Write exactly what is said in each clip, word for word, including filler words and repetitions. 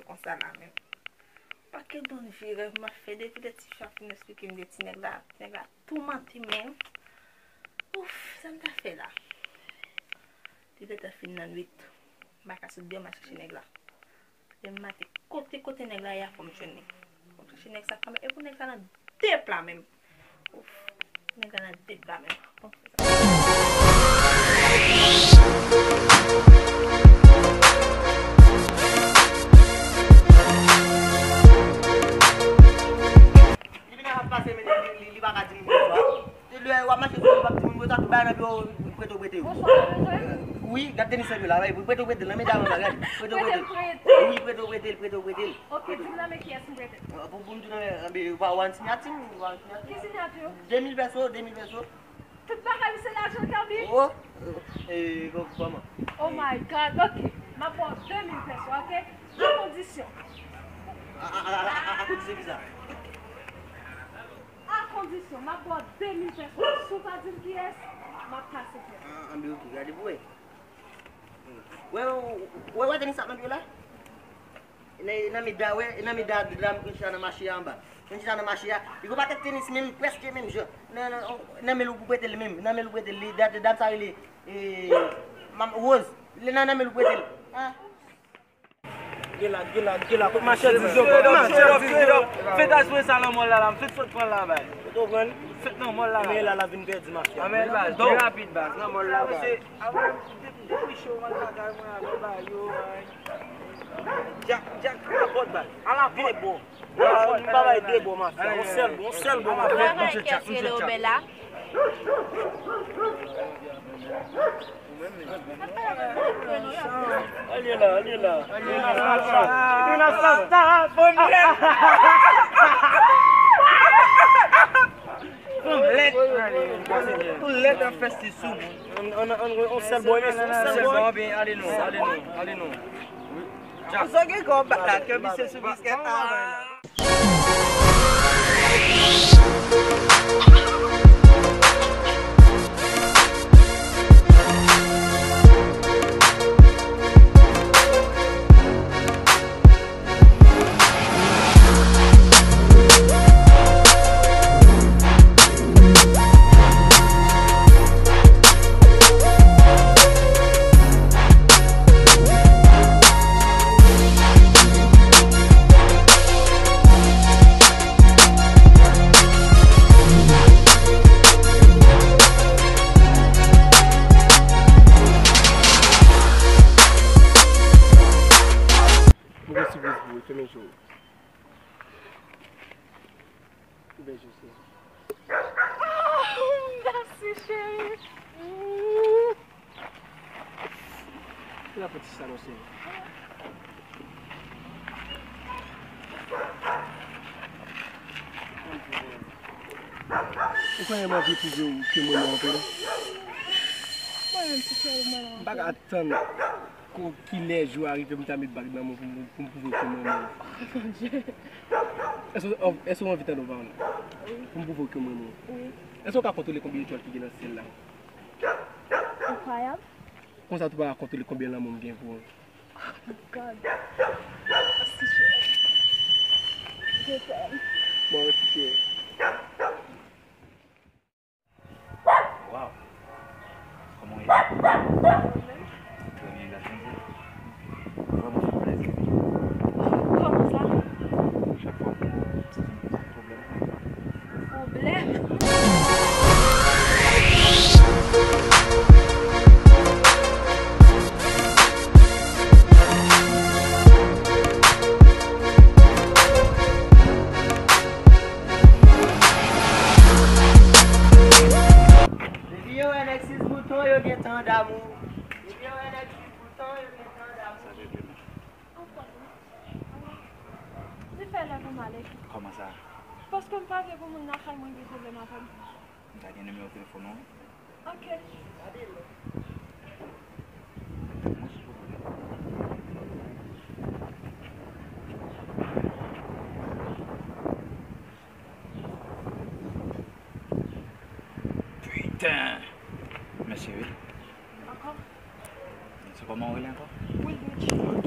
Konsa la menm. Pakèt bon vye rèv m ap fè depi lè ti fi a fin esplike m de ti nèg la. Ti nèg la toumante m menm. Ouf, sa m ta fè la? Depi lè ta fin nan nwit, m pa ka sot deyò m al chache nèg la. Lè m maten, kote, kote nèg la ye a, fò m jwenn li. Fò m chache nèg sa kanmenm. E pou nèg sa nan de pla menm. Ouf, nèg la nan de pla menm. Fò m fè sa. Li vin ap pase, men li, li, li pa ka di m bonswa. Lè w ap mache sou moun, w ap di moun bonswa, tout bagay nan pye w, prete w prete yo. Bonswa, mwen bezwen. Wi, gad tenis nan pye w la, wi, prete w prete l, nan men dam nan, gad, prete w prete l. Prete l, prete. Wi, prete w prete l, prete w prete l. Ok, di m nan men kiyès m prete l. Pou, pou m di w nan men, anben, w pa wè yon siyati m, w pa wè yon siyati. Ki siyati w? De mil pèso, de mil pèso. Tout bagay ou se lajan, Kerby? Oh, e, kò-, kòman? Oh my God, ok. M ap ba w de mil pèso, ok? A kondisyon. A, a, a, a, a, a kondisyon ki sa? A kondisyon, m ap ba w de mil pèso. Si w pa di m kiyès, m ap pase fè. Ah, anben, ok, gade pou wè. Wè, wè, wè, wè, tenis sa nan pye w la? Nan, nan men da, wè, nan men da, da, da, m konn chita nan mache a anba. Konn chita nan mache a. Li gon pakèt tenis menm, prèske menm jan. Nan, nan, nan men l ou pou prete l menm. Nan men l ou prete l. Li, da, da, dam sa rele, e, Mam, Rose. Li nan, nan men l ou prete l. Ah. Gela, gela, gela, kot machandiz yo? Straight up, straight up, straight up. Fèt achte sa nan mòl la, la, m fèt sot pran la, bay. Ou konprann? Fèt nan mòl la, la. Men la, la vin pèdi mafya. Anmèl baz, byen rapid baz, nan mòl la, baz. Avè m, depi, depi cho, mwen al lakay mwen, al bay yo, bay. Djak, Djak, alapòt, baz. Alapòt. De bò. M pa bay de bò, mafya. Yon sèl, yon sèl bò, mafya. Travay kès rele Obèla. Al ye la, al ye la. Al ye la, snap sa. Al ye la, snap sa. Fanm lèd. Fanm lèd. Fanm lèd ap fè se sou moun. An, an, an, yon sèl bò, yon sèl bò. Sèl bò, ben, ale non, ale non, ale non. Ou sa gen kò bat la, ke misye sou biskèt avan la. Mwen gen sipriz pou ou, kenbe cho. Bèl jis la. Ah, mèsi, cheri. Mm. Ki la fè ti sa non, cheri? Ou konnen m anvi pwouve w ke m renmen w anpil. Mwen menm, ti cheri, mwen renmen w anpil. M pa ka tann. Ko-, kilè jou a rive pou m ta met bag nan men w pou m, pou m pwouve w ke m renmen w? Bondye. Èske, èske w anvi tande yon pawòl? Wi. Pou m pwouve w ke m renmen w? Wi. Èske w ka kontwole konbyen etwal ki gen nan syèl la? Enkwayab. Konsa tou pa ka kontwole konbyen lanmou m gen pou ou? Oh my God. Mèsi, cheri. Je t'aime. Mwen osi, cheri. Waw! Kòman w ye? Trè byen, gras Bondye. Vrèman fè plezi. Kòman sa? Chak fwa m pwoblèm. Pwoblèm? Depi yo wè nèg sis bouton, yo gentan damou. Depi yo wè nèg sis bouton, yo gentan damou. Li fè lè pou m ale. Kòman sa? Paske m pa vle pou moun lakay mwen gen pwoblèm avè m. M ta gen nimewo telefòn ou? Ok. Piten! Mèsi wi. Ankò? Se kòman w rele ankò? Wilbert. Ok.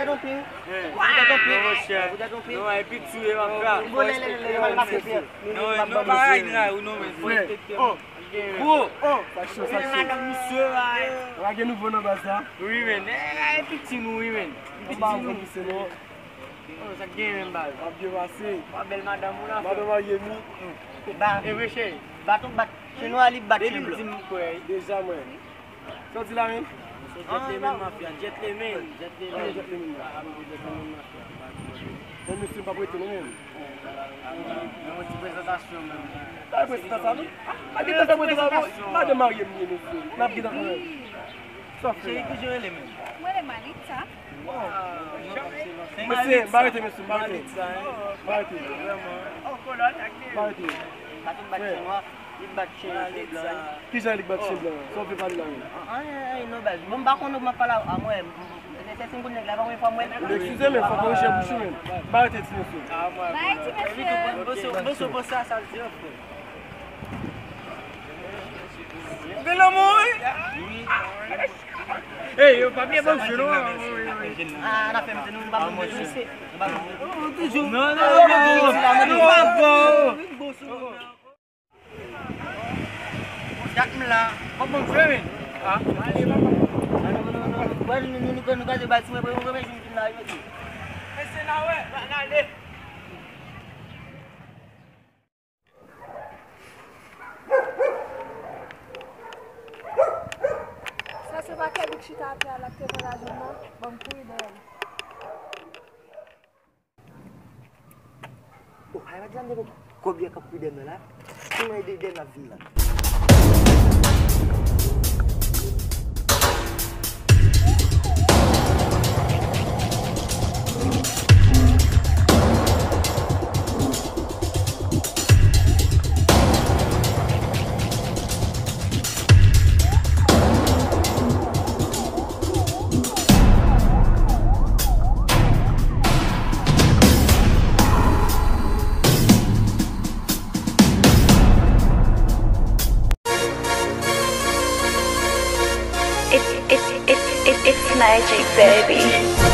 poutèt yon pi. Poutèt yon pi. Poutèt yon pi. Non, epi tou, e pa gra. Bon, lè, lè, lè, lè, mal mache, pi. Non, non, pa ray, ray, ou non, men. Frè. Oh. Gwo. Oh. Sa cho, sa cho. Madanm misye, ray. Lage nouvo nan baz la. Wi, men. E, e, piti nou, wi, men. Piti nou. Oh, sa k gen menm baz? W ap byen pase. Wa bèl madanm ou la, frè. Madanm marye m wi. Ba, e vre cheri. Baton bat. Chenwa li bat chen blan. Deja mwen. Sa w di la menm? Gentleman mafya, gentleman, gentleman. Gentleman mafya. Bon, mesye, m p ap rete non menm. Yon ti prezantasyon menm. Pa prezantasyon non. Pa gen tan fè prezantasyon. Madanm marye m ye, mesye. N ap gen tan kanmenm. Sa w fè la? Cheri, kijan w rele menm? Mwen rele Malitza. Mesye, m pa rete, mesye, m pa rete. M pa rete. M pa rete. Frè. Li bat chen blan. Kijan li bat chen blan? Sa w vle pale la menm? Anyen, anyen, non, baz. Bon, m pa konn, m ap pale a mwen. Se, se, se konn nèg la, pa mwen, pa mwen. Eskize, men fò korije bouch ou menm. M pa rete, ti mesye. Bay, ti mesye. Boso, boso, boso, sa l di an, frè. Vin nan mwen. Ey, yo pa byen bon jwe non. Ah, n a fè m di nou, m pa konn jwe, mesye. M pa konn jwe. Toujou. Non, non, non, non, non, non, non, non. Dak m la. Kòman m fè, men? Ah. Wè, nou, nou, nou, nou, nou gade bal, si mwen, mwen, mwen, mwen, mwen, mwen, mwen, mwen, mwen, mwen, mwen, mwen, mwen, mwen, Sa se pa Kèbik chita atè a, l ap te pran lajan m nan, ban m kouri dèyè l. Oh, ay, pa di sa, m te konn kòb yo k ap kouri dèyè m nan la. Siman e de dèyè m ap vin la. It's, it's, it's, it's, it's magic, baby.